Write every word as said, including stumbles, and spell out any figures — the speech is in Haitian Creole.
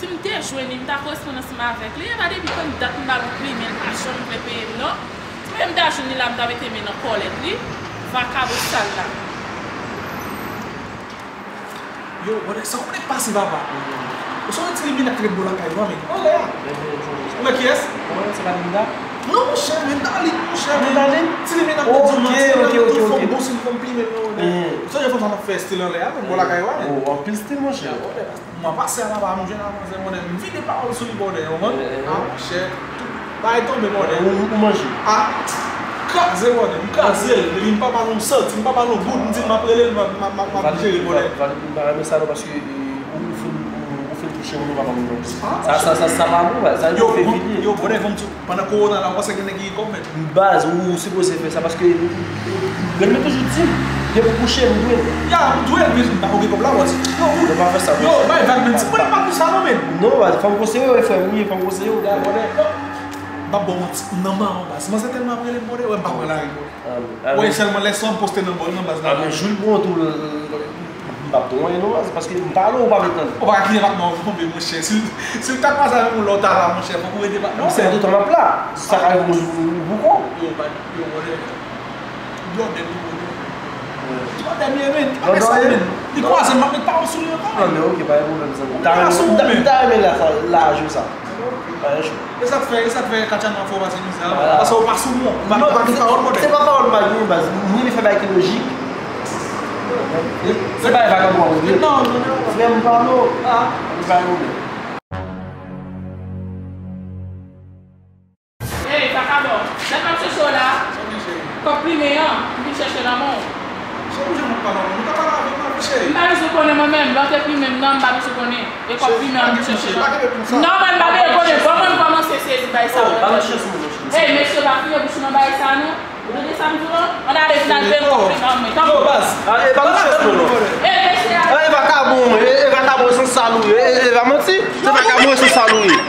Si m te jwenn li, m ta koresponn ansanm avèk li. E pa depi kann dat m ba l yon plimen, l pa janm vle peye m non. Si m ta jwenn li la, m ta mete men nan kòlèt li. Vakabon sal la. Yo, brother, sa w konnen k pase, papa? Ou se yon ti limenna k te ret bò lakay ou a, men. Ou wè a? Ou wè kiyès? Ou wè, se pa Linda? Non, monchè, men Darline, monchè, men. Darline? Ti limenna k te di w nan, ti limenna k te di w fè yon bon stil, fè yon plimen nan, ou wè. Ou sonje fanm sa t ap fè stil anlè a, men bò lakay ou a, men. Oh, anpil stil, monchè. Mwen pase a laba, m jwenn a manzè, monchè, m vide pawòl sou li, monchè, ou konprann? Ah, monchè. Bagay tonbe, monchè. Ou, ou manje? Ah, kraze, monchè, m kraze l. Epi m pa ba l yon santi, m pa ba l yon goud, m di l m ap rele l, m ap, m ap, m ap, m ap jere l, monchè. Valide, m pa renmen sa non, paske, eh, ou, ou fin, ou, ou fin touche moun, ou pa konn non. Sa, sa, sa, sa pa bon, sa yo fè fini. Yo, monchè, konn tou, pandan kowona la, ou panse gen nèg ki gen kòb, men. Baz, ou, ou sipoze fè sa, paske grann mwen toujou di m, gen pou kouche, m dwe. Ya, m dwe, men m pa gen kòb la, w a di. Yo, ou, yo, bay vag, men ti mwen pa pou sa non, men. Non, baz, fò m konseye w, frè m, wi, fò m konseye w. Ya, monchè, m pa bon, m nan mawon, baz. Manzè tèlman ap rele m, monchè, wè, m pa pran lari, monchè. Wè, sèlman lè swa m poste nan bòl nan, baz, la. Ah, men Jules bon tou, m p ap tou anyen non, baz, paske m pale w, ou pa vle tande. Ou pa ka kite patnè w tonbe, monchè. Si, si l ta kwaze avèk ou lè w ta la, monchè, fòk ou rete patnè w. Se toutan m ap la. Sa ka rive ou, ou, ou poko. Yo, pa, yo, monchè. Blòdè, li blòdè. Blòdè, li, men. Li pa fè sa, men. Li kwaze m, m ap met pawòl sou li ankò, men. Non, men ok, pa gen pwoblèm, zanmi. M ta renmen, m ta renmen la, la, jou sa. Pa gen cho. E sa k fè, e sa k fè Katiana fè w pase mizè a, paske ou pa sou bon. Ou pa gen pawòl, monchè. Se pa pawòl m pa genyen, baz. M renmen fè bagay ki lojik. Se pa vagabon, wi. Non, non, non. Frè m, pale w. Ah. Li pa yon. Ey, vakabon, dat m ap chèche w la. Kòb plimen an, m vin chèche nan men w. Cheri, ou janm ap pale avè m. Ou ta pale avè m, wi, cheri. M pa bezwen konnen mwen menm, lè w te plimen m nan, m pa bezwen konnen. E kòb plimen an, m chèche nan. Non, mwen, m pa bezwen konnen. Bon, mwen, m kòmanse sezi bay sa. Ey, mesye, pa fouye bouch ou nan bagay sa, non. Ou tande sa m di w lan? Ann ale vin al peye m kòb plimen an mwen. Tanpri. Yo, baz. Ah, e pa nan chèz mwen non. Ey, mesye a. Ah, e vakabon, e, e vakabon san sal ou ye. E, e, e pa manti. Se vakabon san sal ou ye.